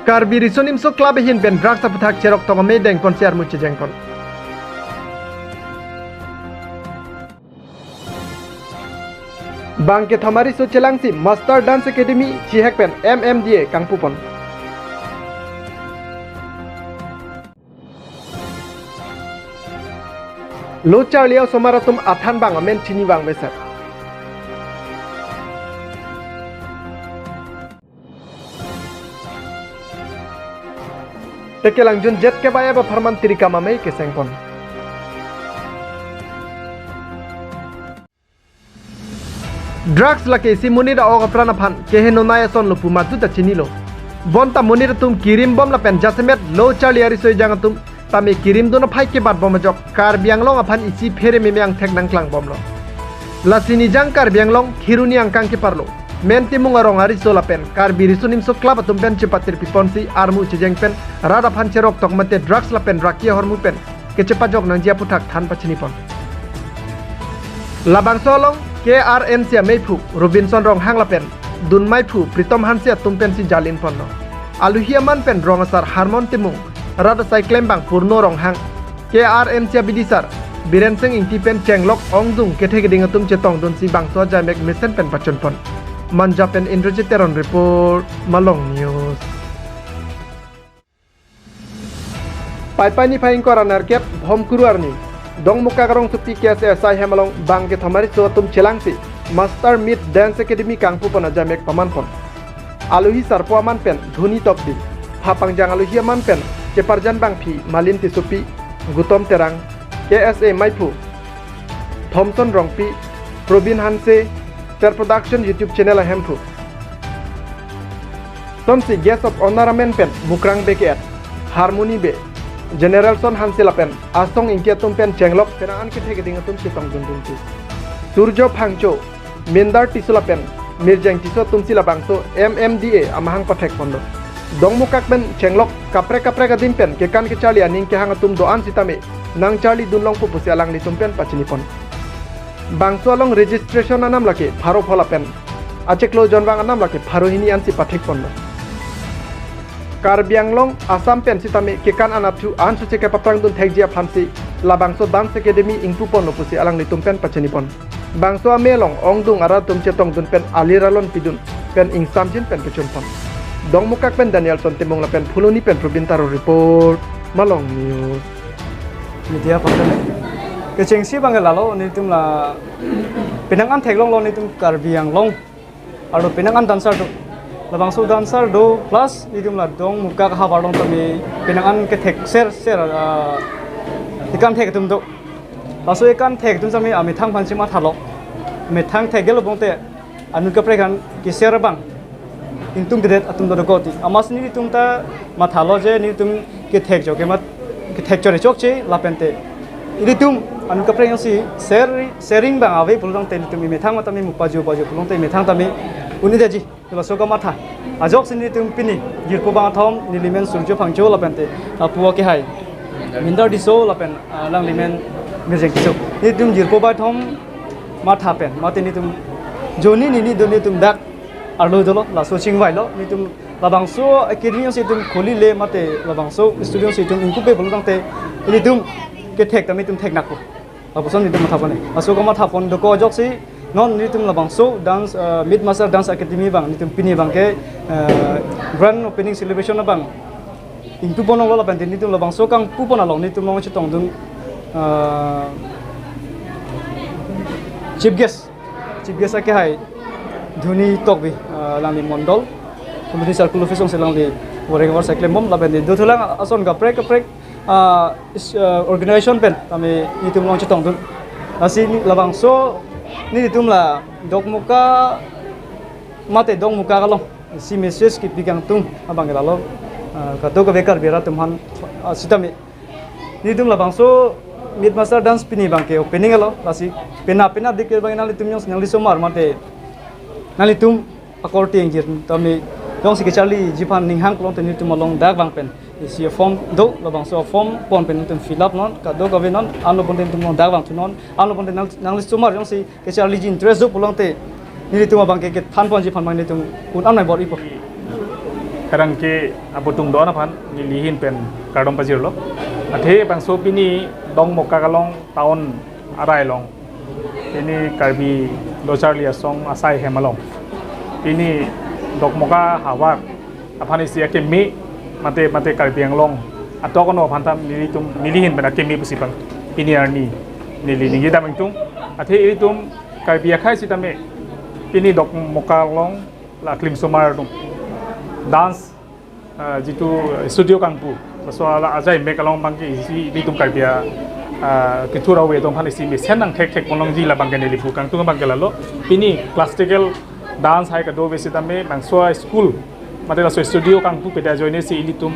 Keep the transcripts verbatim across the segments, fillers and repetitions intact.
Karbi Riso Nimso Club ahin pen drugs aputhak cherok tong amei dengpon si armu chejengpon. Bang kethom ariso chelangsi Master Dance Academy chihek pen M M D A kangpupon. Lo charli osomar atum athan bang amen chini vangveser. Tekelangjun jet kebaya ba pharman tirikam amei kesengpon. Drugs lake isi monit a-ok apran aphan keheno nai ason lo pu madu ta chinilo. Bonta monit atum kirim bom lapen jasemet lo charli ariso ejang atum tame kirim dun aphai kebat bom ajok Karbi Anglong aphan isi phere meme angthek nangklang bomlo. Lasi nijang Karbi Anglong Kheroni angkang keparlo Men Timung arong ariso lapen Karbi Riso Nimso Club atum pen chepatirpi ponsi armu chejeng pen rat aphan cherok tong mate drugs lapen raki ahormu pen kechepajok nangji aputhak than pachinipon. Labangso along K R N C ameiphu Robinson Ronghang lapen dun meiphu Pritom Hanse atum pensi jalinponlo. Aluhi aman pen rong asar Harmon Timung, rat asai klembang Purno Ronghang, K R N C abidisar Biren Sing Ingti pen chenglok ongdung kethe keding atum chetongdunsi bangso ajaimek mesen pen pachunpon. Manja pen Indrajit Teron report, Malong News. Paipai niphai ingkoi ra nerkep Bhomkuru arni Dongmukak arongsopi K S A asai hem along bang kethom ariso atum chelangsi Master Meet Dance Academy kangpupon ajaimek pamanpon. Aluhi sarpo aman pen Dhoni Tokbi, phapangjang aluhi aman pen cheparjan bangphi Malin Tissopi, Gutom Terang, K S A meiphu Thomson Rongpi, Probin Hanse, Ter Production YouTube channel ahemphu. Sonsi Guest of Honor amen pen Mukrang Bey ke-et, Harmony Bey, General Son Hanse lapen Asong Ingti atum pen chenglok penang an kethe keding atum chetongdundunsi Surjo Phangcho, Mindar Tisso lapen Mirjeng Tisso atumsi labangso M M D A amahang pathekponlo. Dongmukak pen chenglok kaprek kaprek adim pen kekan kecharli aning kehang atum do-an sitame nangcharlidun longpo pusi alanglitum pen pachinipon. Bangso along registration anam lake pharo pho lapen achiklo jonvang anam lake pharo hini ansi pathekponlo. Karbi Anglong, Assam pen sitame kekan anat thu an suche kepaphrangdun thekji aphansi labangso Dance Academy ingpuponlo pusi alanglitum pen pachinipon. Bangso amei along ongdung arat atum chetongdun pen alir alon pidun pen ingsamjin pen kechunpon. Dongmukak pen Danielson Timung lapen Phuloni pen Rubin Taro report, Malong News. Media pangkeng. Kechengsi bang lalo nelitum la penang an theklonglo nelitum Karbi Anglong arlo penang an dancer do. Labangso dancer do plus nelitum la Dongmukak havar along tame penang an kethekser ser, ah, ikan thek atum do. Laso ikan thek atum tame amethang aphansi mathalo. Methang thekgelo bonte anut kaprek an keser bang ingtungdedet atum do dokok ti. Amatsi nelitum ta mathalo je nelitum kethek chok kemat kethek chore chokche lapente ilitum anut kaprek ansi ser, sharing bang ave pulotangte ilitum imethang matame mupaju paju pulotangte imethang tame un-edetji. Laso kamatha ajoksi nelitum pini jirpo bangthom nelimen Surjo Phangcho lapente apu akehai Mindar Tisso lapen, ah, alanglimen Mirjeng Tisso. Nelitum jirpo bangthom matha pen mate nelitum joni nini do nelitum dak arlo dolo, laso chingvailo, nelitum labangso academy si itum kholi le mate labangso studio si itum ingkupe pulotangte nelitum kethek tame itum theknakpo. Lapuson nelitum mathapon e. Laso kamathapon dokok ajoksi non nelitum labangso dance, eh, Meet Master Dance Academy bang nelitum pini bangke, eh, grand opening celebration abang ingtupon longlo lapen nelitum labangso kangpupon along nelitum along chetongdun, eh, chief guest. Chief guest akehai Dhoni Tokbi, ah, alangli mondol community circle office alongsi alangli warever cycle bom lapen dothulang ason kaprek kaprek, ah, is, ah, organization pen tame nelitum along chetongdun. Lasi ne labangso nelitum la Dongmukak mate Dongmukak along isi message kipi kangtung abang lalo, ah, kadokave Karbi arat atum aphan, ah, sitame nelitum labangso Meet Master Dance pini bangke opening alo, lasi pena pena dikir bang nanglitum jongsi nangli somar mate nanglitum akorte ingjir tame jongsi kecharliji aphan ninghang pulotangte nelitum along dak bang pen isi form do, labangso form pon pen nelitum fill up non, kadokave non, anlo ponte nelitum along dak bang thunon, anlo ponte nang, nangli somar jongsi kecharliji interest do pulotangte nelitum abangke kethanponji aphan bang nelitum un-an mai bor-ipo. Arang ke aputung don aphan neli ahin pen kardom pajirlo. Athe bangso pini Dongmukak along town arai along, pini Karbi Lo Charli Asong asai hem along, pini Dokmoka havar aphan isi akeme, mate mate Karbi Anglong atok ano aphan ta nelitum, neli ahin pen akeme pusi pang pini arni neli ningje dam ingtung. Athe ilitum Karbi akhei sitame pini Dokmoka along la klimsomar atum dance, ah, jitu studio kangpu, laso ala ajai mek along abangke isi ilitum Karbi a, ah, kethur ave atum aphan isi mesen nangthekthek ponlongji la abangke neli pu kangtung abangke lalo. Pini classical dance hai kadokave sitame bangso school mate laso studio kangpupe ajoine si ilitum,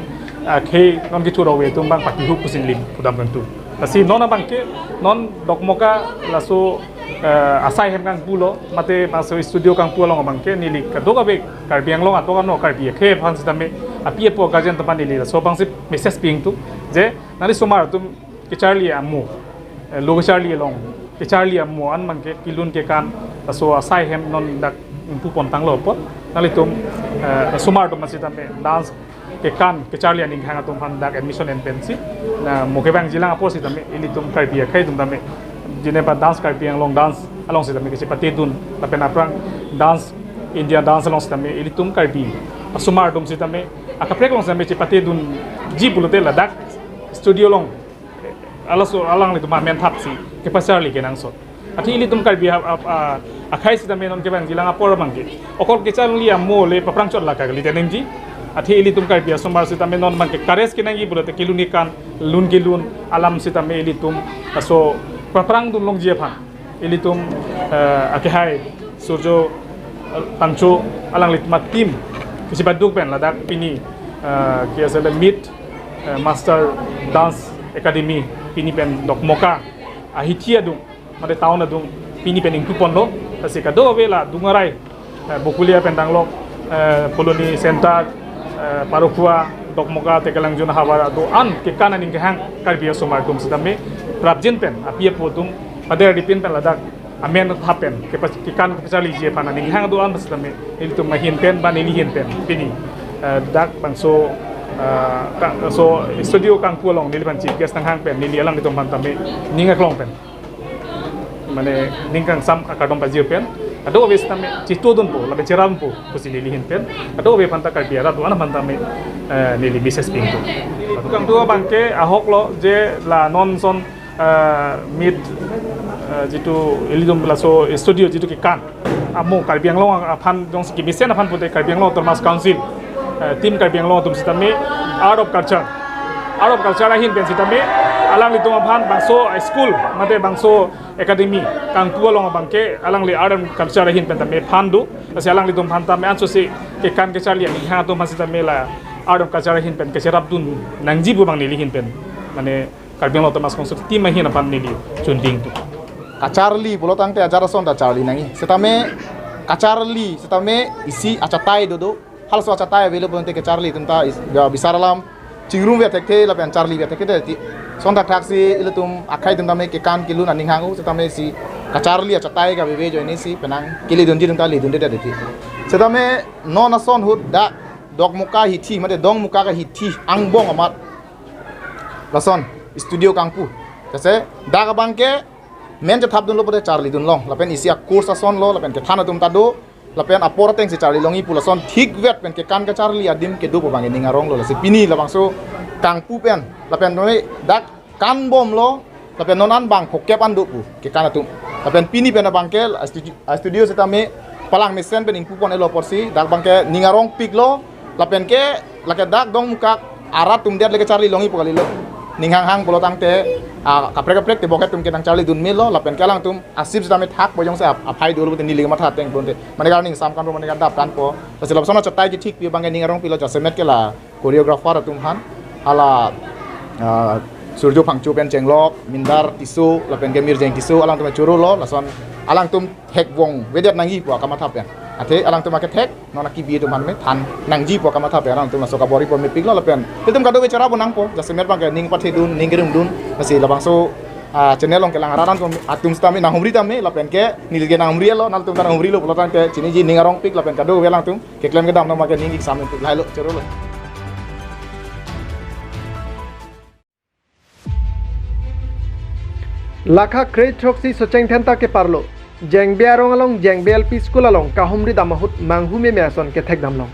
ah, akhei non kethur ave atum abang pakihup pusi neli pudam kangtung. Lasi non abangke, non Dokmoka laso, eh, asai hem kangpulo, mate bangso studio kangpu along abangke neli kadokave Karbi Anglong atok ano Karbi akhei aphan sitame, api apo guardian atum aphan neli laso abangsi message pi ingtung, je nangli osomar atum kecharli amo, eh, lo kecharli along, kecharli amo an abangke kelun kekan laso asai hem non dak ingpu pontanglo apot, nanglitum, eh, osomar atum sitame dance kekan kecharli aning hang atum aphan dak admission en pensi, na mo kevangjilang apor sitame ilitum Karbi akhei atum tame, jenepa dance, Karbi Anglong dance along sitame kachepatedun, lapen aphrang dance, India dance along sitame ilitum Karbi asomar atum sitame akaprek along sitame chepatedunji pulote ladak studio along, alaso alanglitum amen thapsi kepacharli kenangsot. Athe ilitum Karbi a, a, a, akhei sitame non kevangjilang apor abangke, okol kecharli amo le paphrang chot la kali tenengji. Athe ilitum Karbi asomar sitame non abangke courage kenangji pulote kelun kekan, lun kelun alam sitame ilitum laso paphrang dunlongji aphan ilitum, eh, akehai Surjo, eh, Tangcho alanglitum a-team kachibaduk pen ladak pini, eh, K S L M Meet, eh, Master Dance Academy pini pen Dokmoka ahithi adung, mate town adung pini pen ingpu ponlo. Lasi kadokave la adung arai, eh, Bokulia pen danglok, eh, Colony Center, eh, Parokhua, Dokmoka, Tekelangjun havar do-an kekan aning kehang Karbi asomar atum sitame prapjin pen, api apo atum pader dipin pen ladak amen thap pen kepa-, kekan kepacharliji aphan aning hang do-an sitame ilitum ahin pen, ba neli ahin pen pini, eh, dak bangso, eh, ka-, so studio kangpu along neliphan chief guest nanghang pen neli alanglitum aphan tame ning aklong pen, mane ning kangsam akardom pajir pen, kadokave sitame chitudunpo lapen cherappo pusi neli ahin pen, kadokave aphanta Karbi arat do-an aphan tame, eh, neli message pi ingtung. Kangtu abangke ahok lo, je la non ason, eh, Meet, eh, jitu ilitum laso studio jitu kekan amo Karbi Anglong aphan jongsi kemesen aphan pute Karbi Anglong Autonomous Council, eh, team Karbi Anglong atum sitame Art of Culture, Art of Culture ahin pen sitame alanglitum aphan bangso school mate bangso academy kangpu along abangke alangli Art and Culture ahin pen tame fund do. Lasi alanglitum aphan tame ansose kekan kecharli aning hang atum aphan sitame la Art and Culture ahin pen kacherapdun nangji pu abang neli ahin pen, mane Karbi Anglong Autonomous Council team ahin aphan neli chunbing tu. Kacharli pulo tangte ajat ason ta charli nangji. Sitame kacharli sitame isi achatai dodo. Halaso achatai available ante kacharli atum ta is-, ya, bisar alam chingrum ve thekthe lapen charli ve thekthe ti. Ason thakthak si ilitum akhei atum tame kekan kelun aning hang-o sitame isi kacharli achatai kaveve ajoine si penang keledunji atum ta ledunde ti. Sitame non ason ahut dak Dokmoka ahithi mate Dongmukak ahithi angbong amat lason studio kangpu. Jase dak abangke men chethapdunlo pute charlidunlong. Lapen isi a-course ason lo, lapen kethan atum ta do, lapen apor ateng si charlilongji pu lason thikvet pen kekan kacharli adim kedo pu abang ning aronglo. Lasi pini labangso kangpu pen, lapen noi dak kanbomlo, lapen non an bang phokep an do pu kekan atum. Lapen pini pen abangke studio, studio sitame palang mesen pen ingpu pon-etlo apotsi dak abangke ning arongpiklo, lapen ke lake dak Dongmukak arat atum det le kacharlilongji pu kalilo. Ning hang hang pulo tangte, ah, kaprek kaprek tebok atum ke nangcharlidun melo, lapen ke alangtum asip sitame thakpo jongsi ap-, aphai dolo pute neli kamatha ateng pute. Mane kar ning sam kanpo, mane kar dap kanpo. Lasi lapuson achatai kethik pi abangke ning arongpilo, jasemet ke la choreographer atum aphan, hala, ah, Surjo Phangcho pen chenglok, Mindar Tisso, lapen ke Mirjeng Tisso, alangtum chorolo, lason alangtum thekvong vedet nangji pu akamatha pen. Athe alangtum akethek non akibi atum aphan me than nangji pu akamatha pen alangtum laso kabor-i pu mepiklo lapen ilitum kadokave cherappo nangpo, jasemet abangke ning pathedun, ning kerumdun, lasi labangso Ah, channel along kelang arat atum, atum sitame nanghumri tame, lapen ke neli ke nanghumri lo, nanglitum ta nanghumrilo pulo tangte chiniji, ning arongpik lapen kadokave alangtum keklem kedam nama ke ning ik sampik, lahelo, chorolo. Lakha kre throksi Socheng Dhenta keparlo Jengbe arong along Jengbe L P School along kahumri dam ahut manghu meme ason kethek damlong.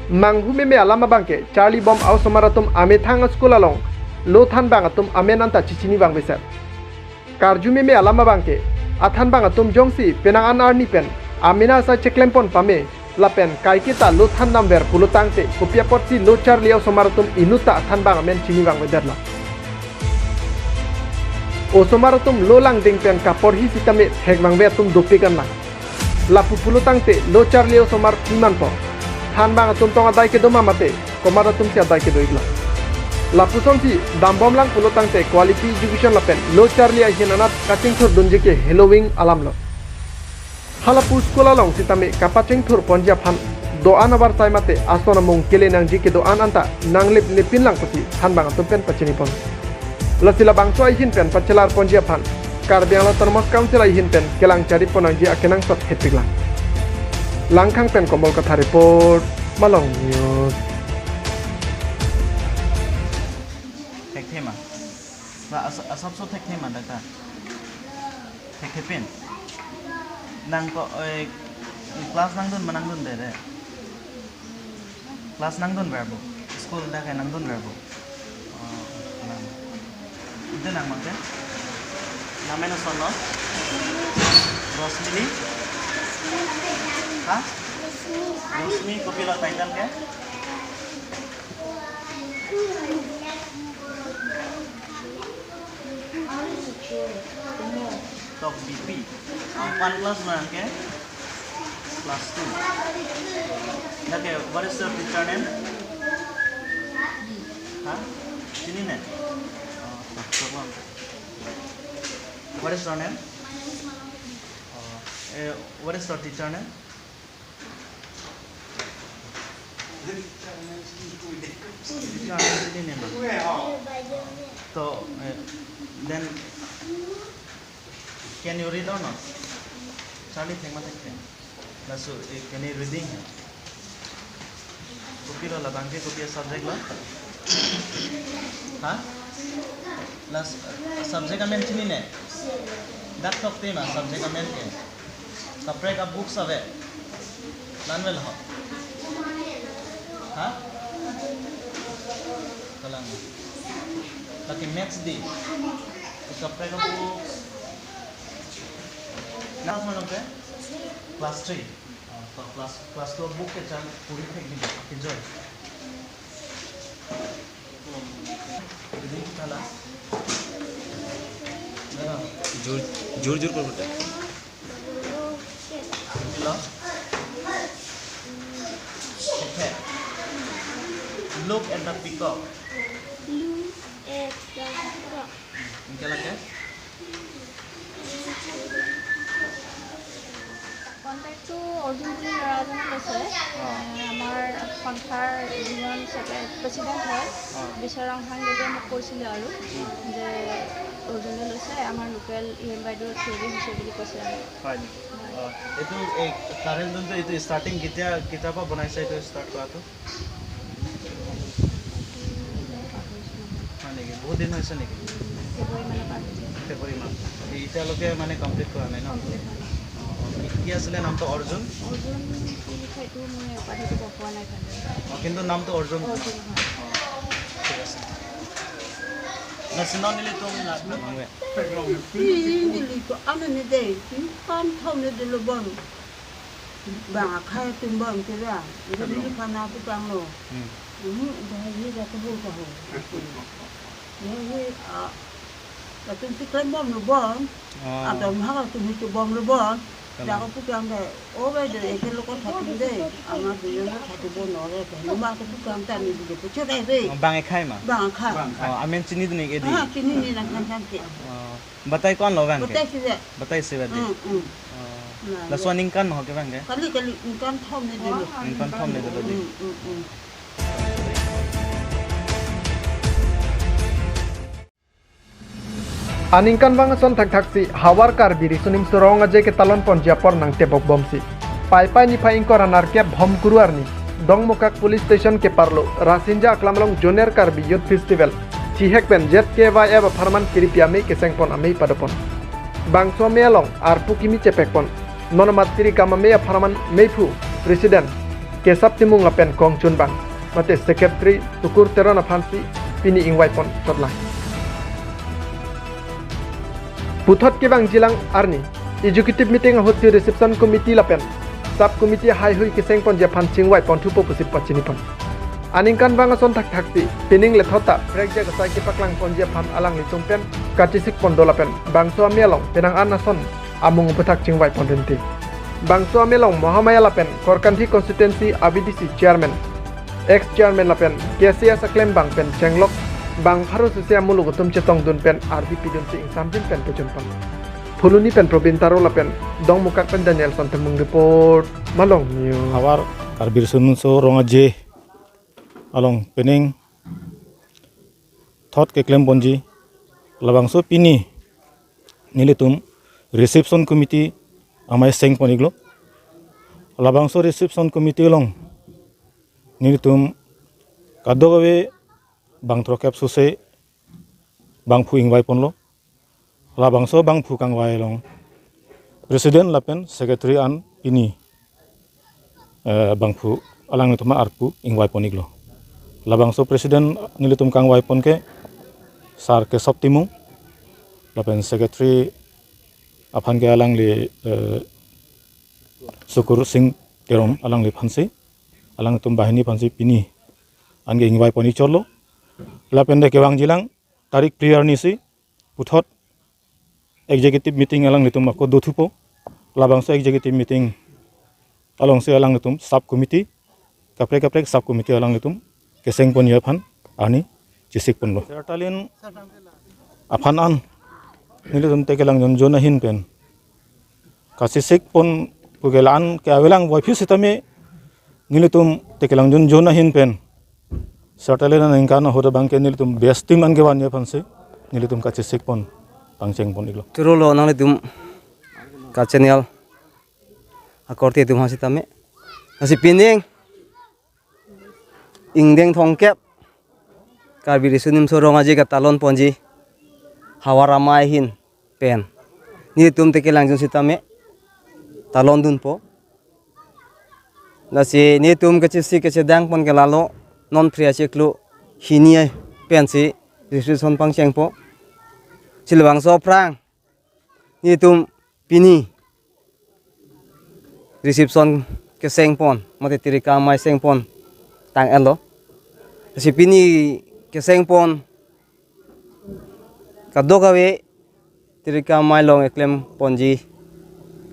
Manghu meme alam abangke charli bom a-osomar atum amethang a-school along lo thanbang atum amen anta chichini vangveset. Karju meme alam abangke athanbang atum jongsi penang an arni pen amena asai cheklempon pame lapen kaiketa lo than damver pulo tangte kopi apotsi lo charli a-osomar atum inutta athanbang amen chini vangvedetlo. Osomar atum lo langding pen kaporhi sitame thek vangve atum dopik anlang. Lapu pulo tangte lo charli a-osomar pimanpo. Thanbang atum tong adai kedo ma mate, komat atumsi adai kedo iklo. Lapusonsi dambomlang pulo tangte quality education lapen lo charli ahin anat kachingthurdunji ke heloving alamlo. Halapu school along sitame kapachingthurponji aphan do-an avarsai mate ason amung kele nangji kedo-an anta nanglip lepinlang pusi thanbang atum pen pachinipon. Lasi labangso ahin pen pachelarponji aphan Karbi Anglong Autonomous Council ahin pen kelang charipon nangji akenangsot hetpiklang. Langkhang pen Komol Kathar report, Malong News. Thekthe ma? La as-, asapso thekthe ma dak ta? Thekthe pen. Nang ko, eh, class nangdun ma nangdunde re? Class nangdunver bo? School dak ke nangdunver bo? Oh, nang. Ite nang mangke? Nang amen ason lo? Rosmini? Ha? Rosmi, kopilo title ke? Tok B P. Ah, ko-an class ma nang ke? Class two. Dak ke, what is your teacher name? Ha? Chinine? Oh, tok, tok, tok. What is your name? Oh, eh, what is your teacher name? Teacher name chinine ma? To, eh, then can you read or not? Charli thek ma thekthe? Laso, eh, can you reading? Kopilo labangke, kopi a-subject lo? Ha? Las, eh, subject amen chinine? Dak tokte ma subject amen ke? Kaprek a-books ave? La-an avelo ho? Ha? Kalang. Lake maths dei. Kaprek a-books. Class ma nang ke? Class three. Ah, to class, class two book kechang puri thek di ba, kejoi. Ini kita la. Nah, jur, jur, jur, jur. Hello. Okay. Look at the peacock. Look at the peacock. Anke lake? কণ্টেক্টটো অৰ্জুন বুলি ল'ৰা এজনে লৈছে। অ। এ, আমাৰ সন্থাৰ যিজন ছেক্ৰে-, প্ৰেচিডেণ্ট হয়, অ। বিশ্বৰাং হাংদেৱে মোক কৈছিলে আৰু উম। যে অৰ্জুনে লৈছে, আমাৰ লোকেল ই এম বাইদেউ থ্ৰুদি হৈছে বুলি কৈছে আৰু। হয় নেকি? হয়। অ, এইটো এই কাৰেণ্ট যোনটো এইটো ষ্টাৰ্টিং কেতিয়া, কেতিয়াৰ পৰা বনাইছে এইটো ষ্টাৰ্ট কৰাটো? হয় নেকি? বহুত দিন হৈছে নেকি? ফেব্ৰুৱাৰী মানৰ পৰা। ফেব্ৰুৱাৰী মাহ। এই এতিয়ালৈকে মানে কমপ্লিট কৰা নাই ন? কমপ্লিট হোৱা নাই। অ, অ, কি, কি আছিলে নামটো? অৰ্জুন? অৰ্জুন কি লিখে এইটো মই উপাধিটো গম পোৱা নাই ভালদৰে। অ, কিন্তু নামটো অৰ্জুন? অৰ্জুন হয়। অ, ঠিক আছে। Na, sino nelitum na? Ih, neli ko ano ne dei, kan thom ne dolo bon. Bang akhai atum bang kira. Jadi ni pana aku tang lo. Hmm. Ini dah ye dah tahu tahu. Ye ye, ah, atum si klem bom lo bon. Oh. Atum ha atum si bom lo bon. Kalang. Dah aku putang deh. Oh, bai deh, eke lo ko thatu deh. Ama dulu lo thatu bon ore deh. Nama aku putang tani dulu. Pucuk deh deh. Oh, bang akhai ma? Bang akhai. Bang akhai. Oh, amen chinine ke dei? Ah, chinine nang kan kan ke. Oh. Batai ko-an lo bang ke? Batai Sivet. Batai Sivet dei? Hmm, hmm. Oh. Nah, laso ya. Aningkan ma ho ke bang ke? Kali, kali, aningkan thom ne dolo. Aningkan thom ne dolo dei? Hmm, hmm, hmm. Aningkanvang ason thakthaksi Hawar Karbi Riso Nimso Rong Aje ketalon ponji apor nangtebok bomsi Paipai niphai ingkoi ra nerkep Bhomkuru arni Dongmukak Police Station keparlo Rasinja Aklam along Junior Karbi Youth Festival chihek pen Z K Y F apharman kiripi amei kesengpon amei padopon. Bangso amei along arpu kimi chepekpon, non amat kiri kam amei apharman meiphu President Kesap Timung lapen kongchunbang mate Secretary Sukur Teron aphansi pini ingvaipon chotlang. Puthot kevangjilang arni Executive Meeting ahutsi Reception Committee lapen Sub Committee haihui kesengponji aphan chingvaiponthupo pusi pachinipon. Aningkanvang ason thakthaksi pining lethot ta prekjak asai kepaklangponji aphan alanglitum pen kachesikpon do lapen bangso amei along penang an ason amung aputhak chingvaipon rinti. Bangso amei along Mahamaya lapen Korkanthi Constituency A V D C Chairman, Ex Chairman lapen K C S aklembang pen chenglok bang pharo suse amuluk atum chetongdun pen ardi pidunsi ingsamjin pen pejunpon. Phuloni pen Probin Taro lapen Dongmukak pen Daniel Santemung report, Malong News. Hawar Karbi Riso Nimso Rong Aje along pining thot keklemponji labangso pini nelitum Reception Committee amei sengpon-iklo. Labangso Reception Committee along nelitum kadokave bang throkkep suse bangphu ingvaiponlo. Labangso bangphu kangvai along President lapen Secretary an pini, eh, bangphu alanglitum arpu ingvaipon-iklo. Labangso President nelitum kangvaipon ke Sar Kesop Timung lapen Secretary aphan ke alangli, eh, Sukur Sing Teron alangliphansi, alangtum banghini aphansi pini anke ingvaipon-ik chotlo. Lapen de kevangjilang tarik phli arnisi puthot Executive Meeting alanglitum ako dothupo. Labangso Executive Meeting alongsi alanglitum Sub Committee, kaprek kaprek Sub Committee alanglitum kesengponji aphan arni chesikponlo. Sertalin aphan an nelitum tekelang jonjon ahin pen kachesikpon pu ke la-an ke avelang, voiphit sitame nelitum tekelang jonjon ahin pen sertalin aningkan ahut abangke nelitum best team an kevanji aphansi nelitum kachesikpon pangchengpon-iklo. Chorolo nanglitum ka channel akorte atum ha sitame. Lasi pining ingdeng thomkep Karbi Riso Nimso Rong Aje ketalonponji Hawar Amei ahin pen nelitum tekelang jon sitame talondunpo. Lasi nelitum kachesik kachedangpon ke lalo non Phre achiklo hini pensi registration pangchengpo. Si labangso aphrang nelitum pini reception kesengpon mate tirikam amei sengpon tang-etlo. Si pini kesengpon kadokave tirikam amei along eklemponji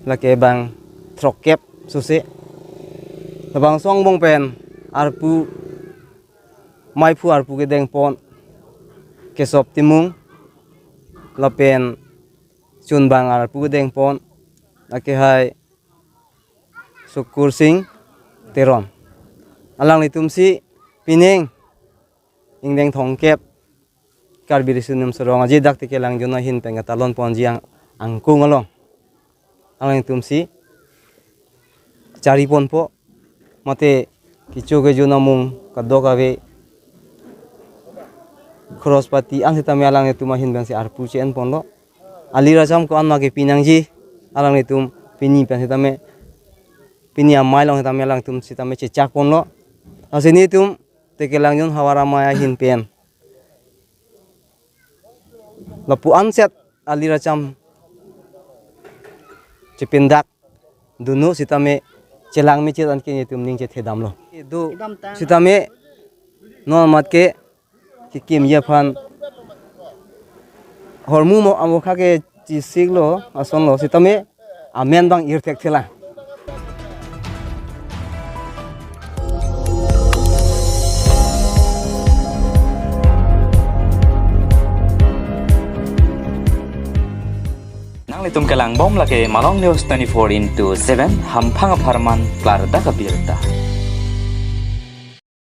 lake bang throkkep suse. Labangso angbong pen arpu, meiphu arpu kedengpon Kesop Timung lapen chunbang arpu kedengpon lake hai Sukur Sing Teron. Alanglitumsi pining ingdeng thomkep Karbi Riso Nimso Rong Aje dak tekelang jon ahin pen ketalonponji ang angkung along alanglitumsi chariponpo. Mate kecho kejun amung kadokave khorospati an sitame alanglitum ahin pensi arpu che-enponlo. Ali racham ko-an ma kepi nangji alanglitum pini pen sitame, pini amei along sitame alanglitum sitame chechakponlo. Lasi nelitum tekelang jon Hawar Amei ahin pen lapu-an set ali racham chepindakdun un sitame chelang mechit anke nelitum ning chethedamlo. Do sitame non amat ke kekimji aphan hormu mo amokha ke chesiklo asonlo sitame amen bang ir thekthelang. Nanglitum kelangbom lake Malong News twenty-four into seven, hamphang apharman klardak abirta.